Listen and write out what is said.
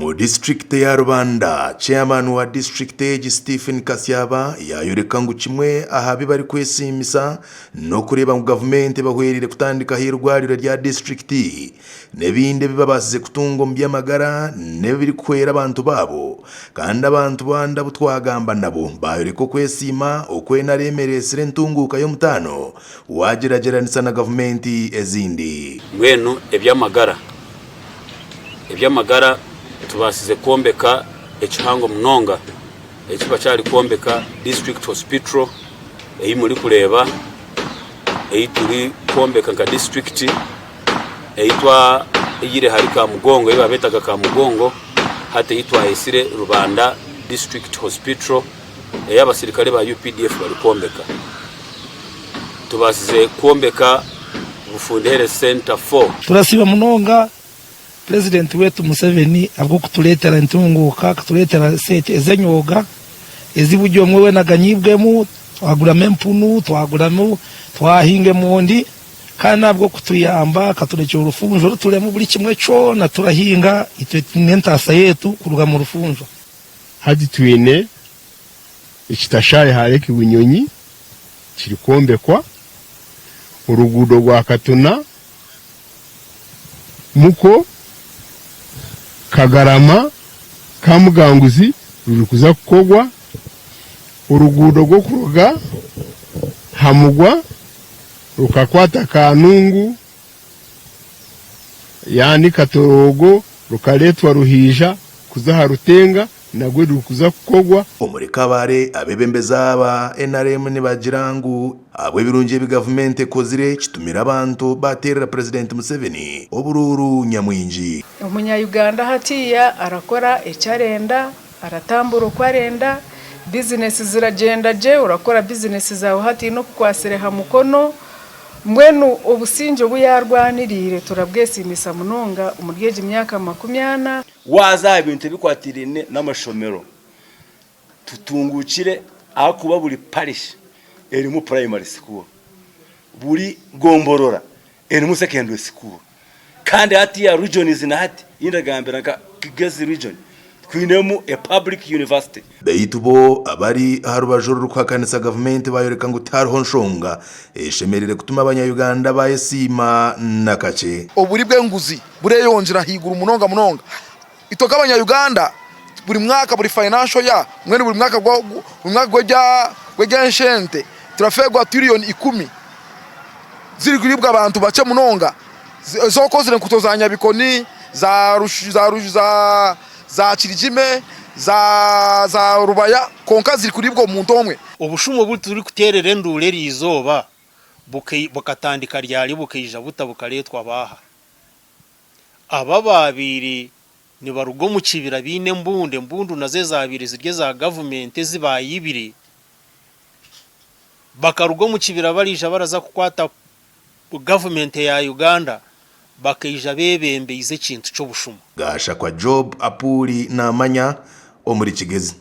Omu disiturikiti ya Rubanda, Chairman wa disiturikiti egi Stephen Kasyaba yayoreka ngu kimwe aha bi barikwesiimisa n'okureeba ngu gavumenti ebahwereire kutandikaho eirwariro rya disiturikiti n'ebindi ebi babaasize kutunga omu by'amagara n'ebirikuhwera abantu baabo kandi abantu abandi abu twagamba nabo bayoreka okwesiima oku NRM ereetsire entunguuka y'omutaano Waagyeragyeranisa na gavumenti ezindi. Mbwenu eby'amagara. Eby'amagara tubaasize kwombeka ekihango munonga eki bakyari kwombeka District Hospital ei murikureeba ei turikwombeka nka disiturikiti ei twaihire ahari Kamugongo ei baabeetaga Kamugongo hati ei twayetsire Rubanda District Hospital ei abasirikare ba UPDF barikwombeka. Tubaasize kwombeka Bufundi Health Centre for. Turasiima munonga Purezidenti waitu Museveni ahabw'okutureetera entunguuka, akatureetera esente ez'enyooga ezi buri omwe weena aganyiibwemu, twaguramu empunu, twaguramu twahinga emondi kandi n'ahabw'okutuyamba akaturekyera orufunjo ruturemu buri kimwe kyona turahinga itwe n'entaasa yaitu kuruga mu rufunjo. Hati twine ekitashaari ha Lake Bunyonyi kirikwombekwa, oruguudo rwa Katuna, Muko, Kagarama, Kamuganguzi rurikuza kukorwa, oruguudo rw'okuruga Hamugwa rukakwata Kanungu yaani Katoroogo rukareetwa Ruhiija kuza aha Rutenga nagwo rurikuza kukorwa. Omuri Kabale, abeebembezi aba NRM nibagira ngu ahabw'ebirungi ebi gavumenti ekozire kitumire abantu baateerera Purezidenti Museveni oburuuru nyamwingi. Omunya-Uganda hatiiya arakora eki arenda, aratambura oku arenda, bizinesi ziragyenda gye, orakora bizinesi zaawe hataine okukwatsire ha mukono. Mbwenu obusingye obu yaarwaniriire turabwesiimisa munonga omuri egi myaka 40. Waaza aha bintu ebikwatiraine n'amashomero, tutunguukire ahakuba buri parish erimu primary school, buri gomborora erimu secondary school kandi hatiiya regions na hati ei ndagambira nka Kigezi region twinemu a public university. Beitu bo abari aha rubaju orurikuhakanisa gavumenti bayoreka ngu tihariho nshonga eshemereire kutuma abanya-Uganda bayesiima nakakye. Oburi bw'enguzi bureyongyera ahaiguru munonga munonga. Itwe nk'abanya-Uganda buri mwaka buri financial year mbwenu buri mwaka buri mwaka gw'eby'enshente turafeerwa tiriyoni ikumi zirikuriibwa abantu bakye munonga ez'okozire enguuto za Nyabikoni, za Kirigime, za Rubaya kwonka zirikuriibwa omuntu omwe. Obushuma obu turikuteerera enduuru eri izooba bukatandika ryari bukaija buta bukareetwa baaha? Abo abaabaire nibaruga omu kibira baine embundu, embundu nazo ezaabaire ziri eza gavumenti ezi baayibire, bakaruga omu kibira bariija baraza kukwata gavumenti eya Uganda, bakaija beebembeize ekintu ky'obushuma. Gashakwa Job Apuuli naamanya omuri Kigezi.